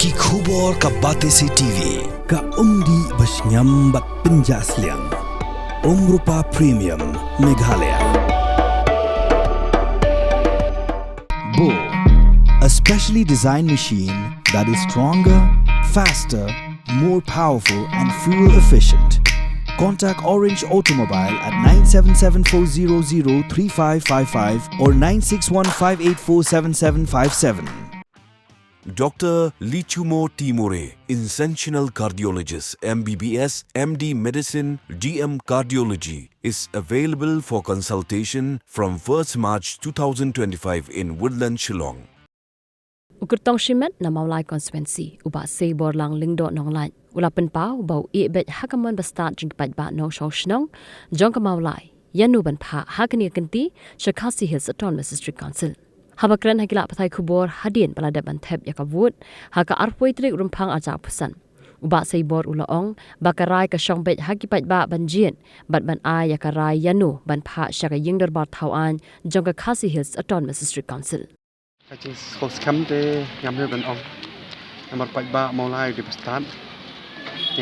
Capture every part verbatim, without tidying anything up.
Ki khubor ka Batesi T V, ka umdih ba shngiam bad pynjah sliang. Umrupa Premium, Meghalaya. Bo, a specially designed machine that is stronger, faster, more powerful and fuel efficient. Contact Orange Automobile at nine seven seven four zero zero three five five five or nine six one five eight four seven seven five seven. Doctor Lichumo Timore, Interventional Cardiologist, M B B S, M D Medicine, D M Cardiology, is available for consultation from first March two thousand twenty-five in Woodland, Shillong. U kyrtong shimet na Mawlai Constituency, u Bah Seiborlang Lyngdoh Nonglait, u la pynpaw ba u ïeh beit ha ka mon ba stad jong ki paidbah nongshong shnong jong ka Mawlai ïa no ban phah ha kane ka kynti sha Khasi Hills Autonomous District Council. Haba kren ha ki lad pathai khubor hadien ba la dep ban thep ïa ka vote ha ka arphew tarik Rymphang arhajar arphew san, u Bah Seibor u la ong ba ka rai ka shong beit ha ki paidbah ban jied bad ban ai ïa ka rai ïa no ban phah sha ka ïing dorbar thaw aiñ jong ka Khasi Hills Autonomous District Council. Ka jingsngewskhem te ngam hap ban ong. Namar paidbah Mawlai u dei ba stad.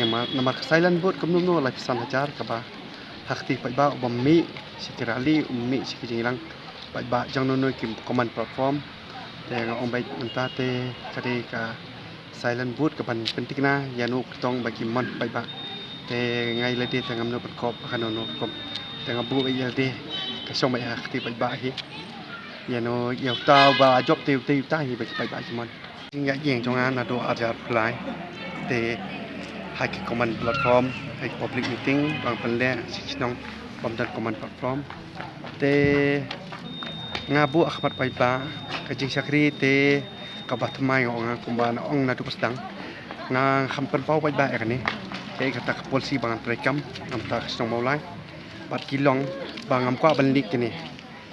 Namar, namar ka silent vote kumno kumno laiphew san hajar kaba ha kti paidbah u bym mih sha ki rally, u mih sha ki jingïalang paidbah jong no no ki common platform. Te nga ong beit mynta te ka dei ka silent vote kaban pynthikna ïa no kyrtong ba ki mon paidbah. Te nga ïa lade te ngam hap ban kop ha kano kano rukom. Te nga buh ïa lade ka shong beit ha kti paidbah hi. Ïa no ïa uta uba jop te uta uta hi ba ki paidbah ki mon. Jingïaid ïeng jong nga naduh arhajar arphew lai. Te ha ki common platform, ha ki public meeting, bym pynleh sha ki shnong bym don common platform. Te nga buh ha khmat paidbah, ka jingshakri te kaba thymmai nga ong kumba nga ong naduh ba sdang. Nga kham pynpaw paidbah ïa kane. Kaei kata ka policy ba ngan treikam na bynta ka shnong Mawlai. Bad ki long ba ngam kwah ban leak kane.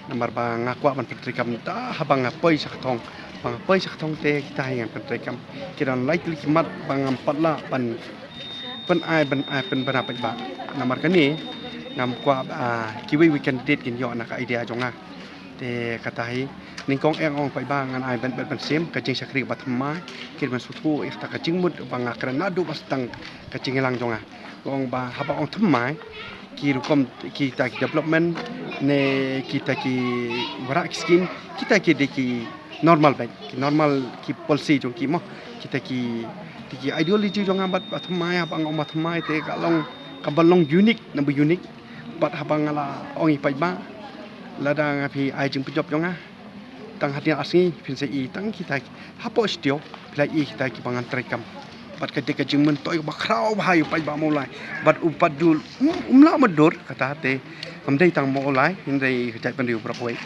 Namar ba nga kwah ban pyntreikam da haba nga poi sha ka thong. Ba nga poi sha ka thong te kita hi ngan pyntreikam. Ki don lai tylli ki mat ba ngam pat lah ban pyn-ai, ban ai pynbna paidbah. Namar kane ngam kwah, ah, kiwei wei candidate kin ïoh na ka idea jong nga. Te kata hi nyngkong eh nga ong paidbah ngan ai ban, ban, ban shim ka jingshakri ba thymmai. Kin ban sngewthuh ïa kata ka jingmut ba nga kren naduh ba sdang ka jingïalang jong nga. Ong ba haba ong thymmai, ki rukom kita ki development ne kita ki wanrah ki scheme, kita ki dei ki normal beit, ki normal ki policy jong ki mo. Kita ki, kita ki ideology jong nga bad ba thymmai, haba ong ba thymmai te ka long, kaba long unique, na ba unique. Bad haba nga la ong ïa paidbah, lada nga phi ai jingpynjop jong nga. Tang hadien ar sngi phin sa ïohi tang kita hapoh studio phi la ïohi kita kiba ngan treikam. Bad ka dei ka jingmyntoi ba khraw bha ïa u paidbah Mawlai. Bad u pat dul um, um lah mutdur kata te kam dei tang Mawlai hynrei ka jaitbynriew baroh kawei.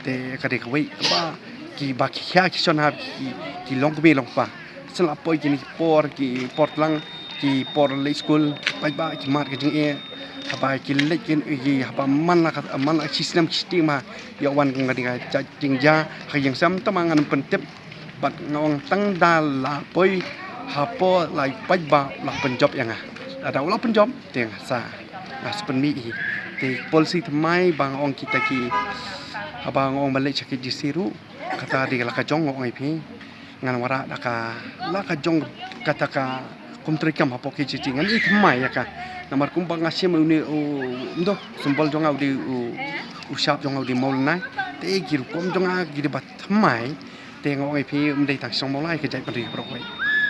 Te ka dei kawei kaba kiba ki khia ki shon ha ki, ki long kmie long kpa. Sngewlah poi kine ki por, ki por tlang, ki por leit skul, paidbah ki mad ka jingeh. Haba ki leit ki, ki haba man la ka, man la shi snem shi snem ma ïa wan kum ka ding ka jingjia ha ka jingsem, tang ma ngan pyntip bad nga ong tang da la poi hapoh la paidbah la pynjop ïa nga. Lada u la pynjop te nga sa, nga sa pynmih hi. Te policy thymmai ba nga ong kita ki, haba nga ong ban leit sha ki G C ruh, kata dei la ka jong nga ong ïa phi. Ngan wanrah da ka, la ka jong kata ka kum treikam hapoh K G T ngan ïa thymmai ïa ka. Namar kumba nga shim une u, mdo, symbol jong nga u dei u, u shap jong nga u dei mawlynnai. Te ki rukom jong nga ki dei ba thymmai. Te nga ong ïa phi um dei tang shnong Mawlai ka jaitbynriew baroh kawei.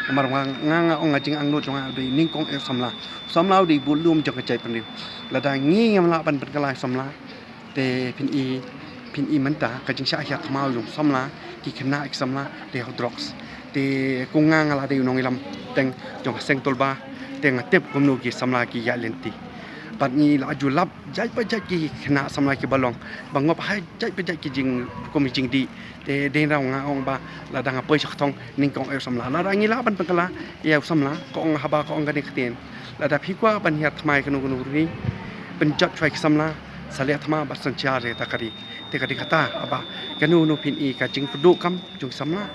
Namar nga, nga, nga ong nga jingangnud jong nga u dei nyngkong eh samla. Samla u dei buh lum jong ka jaitbynriew. Lada ngi ngim lah ban pynkylla samla. Te phin i, phin i mynta ka jingshah hiar thma jong samla, ki khynnah ki samla, te ha drugs. Te kum nga nga la dei u nongïalam teng jong ka seng Tolba, te nga tip kumno ki samla ki ïaid lynti. Bad ngi la ju lap jait pa jait ki khynnah samla kiba long, ba ngop ha jait pa jait ki jing, kum jingdih. Te dei ruh nga ong ba lada nga poi sha ka thong nyngkong eh samla. Lada ngi lah ban pynkylla ïa u samla, ka ong haba ka ong kane ka ktien. Lada phi kwah ban hiar thma ïa kano kano ka ri, pynjot shuwa ïa ki samla, sa leh thma bad synshar ïa kata ka ri. Te ka dei kata, haba kano kano phin i ka jingpynduh kam jong ki samla.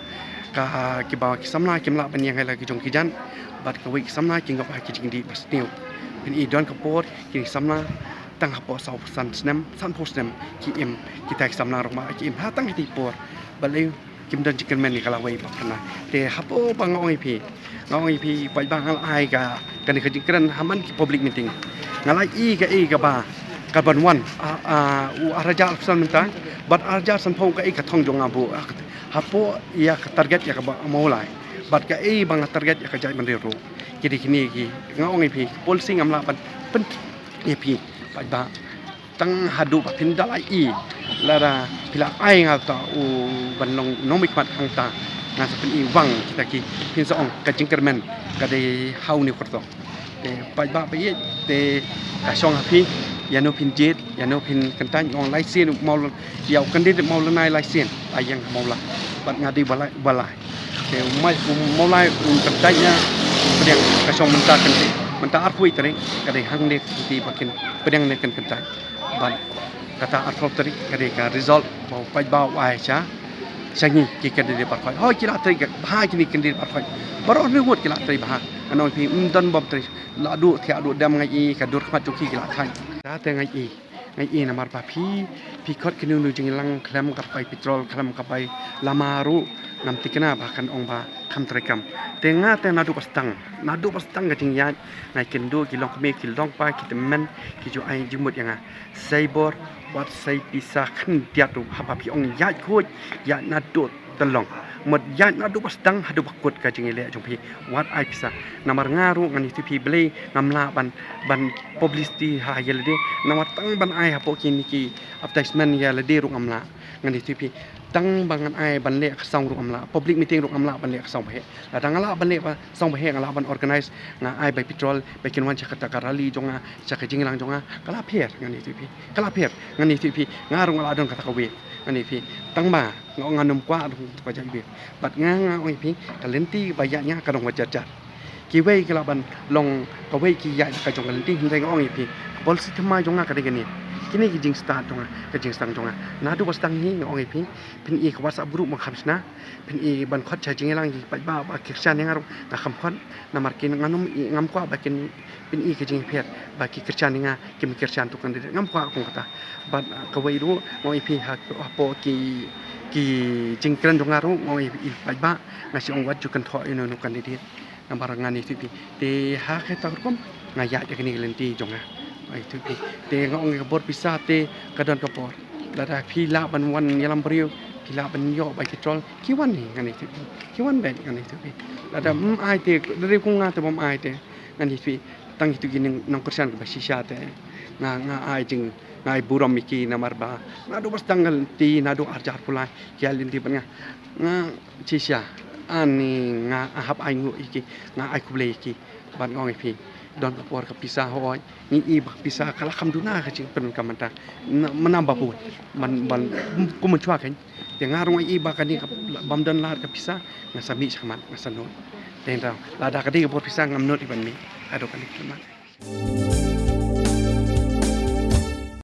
Ka, kiba ki samla kim lah ban ïeng ha la ki jong ki jait, bad kawei ki samla ki ngop ha ki jingdih ba sniew. Phin i don ka por ki samla tang hapoh saw phew san snem, san phew snem ki im, kita ki samla ruh ma ki im ha tang kita ki por. Balei Kim don jingkyrmen ïa ka lawei ba kane. Te hapoh ba nga ong ïa phi, nga ong ïa phi paidbah, nga la ai ka, kane ka jingkren ha man ki public meeting. Nga la ïohi kaei kaba ka ban wan, a, a, u ar hajar arphew san mynta bad ar hajar sanphew, kaei ka thong jong nga buh, a, hapoh ïa ka target ïa kaba Mawlai bad kaei ba nga target ïa ka jaitbynriew ruh. Ki dei kine ki, nga ong ïa phi, policy ngam lah ban pyn ïa phi paidbah. Tang haduh ba phin da la ïohi, lada phi la ai nga uta u ban long nongmihkhmat hangta, nga sa pyni wang kita ki, phin sa ong ka jingkyrmen ka dei ha une u kyrtong. Te paidbah ba ïeit, te ka shong ha phi ïano phin jied, ïano phin kyntait. Ong lai sien u Mawl, ïa u candidate Mawlai lai sien la ïeng ha Mawlai bad nga dei ba lai, ba lai. Te u Mai, u Mawlai u kyntait ïa u pdiang. Ka shong mynta kyntait, mynta arphew tarik ka dei hangne kyntait ba kin pdiang ne kin kyntait. Bad kata arphew tarik ka dei ka result ba u paidbah u ai sha, sha ngi ki candidate baroh khoit. Hooid ki la trei bha kine ki candidate baroh khoit. Baroh hynriew ngut ki la trei bha. Nga ong ïa phi, ym don bym trei. La duh thiah duh dem, nga ïohi ka dur khmat jong ki, ki la thait. Te nga ïohi, nga ïohi namar ba phi, phi khot kine une u jingïalang khlem ka bai petrol, khlem ka bai lama ruh, ngam thikna ba kan ong ba kham treikam. Te nga te naduh ba sdang, naduh ba sdang ka jingïaid, nga ïakynduh ki longkmie, ki longpa, ki tymmen, ki ju ai jingmut ïa nga. Sei bor, wat sei pisa khyndiat ruh, haba phi ong ïaid khuid, ïaid naduh tyllong. Mut ïaid naduh ba sdang haduh ba kut ka jingïaleh jong phi, wat ai pisa. Namar nga ruh ngan ïathuh ïa phi, balei ngam lah ban, ban publicity ha ïa lade, namar tang ban ai hapoh kine ki advertisement ïa lade ruh ngam lah. Ngan ïathuh ïa phi, tang ba ngan ai ban leh ka song ruh ngam lah, public meeting ruh ngam lah ban leh ka song ba heh. Lada nga lah ban leh ka song ba heh, nga lah ban organize, nga ai bai petrol ba kin wan sha kata ka rally jong nga, sha ka jingïalang jong nga, ka la pher, ngan ïathuh ïa phi. Ka la pher, ngan ïathuh ïa phi. Nga ruh nga la don kata kawei, ngan ïathuh ïa phi. Tang ba nga ong ngan ym kwah ruh ka jait wei. Bad nga, nga ong ïa phi, ka lynti ba ïaid nga ka don ba jar jar. Kiwei ki lah ban long kawei ki ïaid ka jong ka lynti, hynrei nga ong ïa phi, ka policy thymmai jong nga ka dei kane. Kine ki jingstad jong nga, ka jingsdang jong nga. Naduh ba sdang hi, nga ong ïa phi, phin ïohi ka WhatsApp group ba kham shna, phin ïohi ban khot sha jingïalang ïa ki paidbah ba kyrshan ïa nga ruh nga kham khot. Namar ki, ngan ym ïohi, ngam kwah ba kin, phin ïohi ka jingïapher ba ki kyrshan ïa nga, kim kyrshan ïa uto u candidate, ngam kwah kum kata. Bad, ah, kawei ruh nga ong ïa phi, ha, hapoh ki, ki jingkren jong nga ruh nga ong ïa phi paidbah, nga shu ong wat ju kynthoh ïa uno uno u candidate. Namar ngan ïathuh ïa phi, te ha kata ka rukom nga ïaid ïa kane ka lynti jong nga. Nga ïathuh ïa phi, te nga ong ïa ka bor pisa te ka don ka por. Lada phi lah ban wan ïalam briew, phi lah ban ïoh bai petrol, ki wan hi, ngan ïathuh ïa phi. Ki wan beit, ngan ïathuh ïa phi. Lada ym ai te, lada kum nga te bym ai te, ngan ïathuh ïa phi. Tang kito ki nong, nongkyrshan kiba shisha te nga, nga ai jing, nga ai burom ïa ki namar ba naduh ba sdang ka lynti, naduh ar hajar arphew lai ki ïaid lynti bad nga. Nga shisha, ani nga hap ai nguh ïa ki, nga ai khublei ïa ki. Bad nga ong ïa phi, don ka por ka pisa, hooid, ngi i ba ka pisa ka la kham duna ka jingpyndonkam mynta. Na, mynta ba bun, ban, ban, kum mynshwa kein. Te nga ruh nga i ba kane ka, bym don lad ka pisa, nga sa mih shakhmat, nga sa nud. Te hynrei lada ka dei ka bor pisa, ngam nud ïa ban mih haduh kane ka khmat.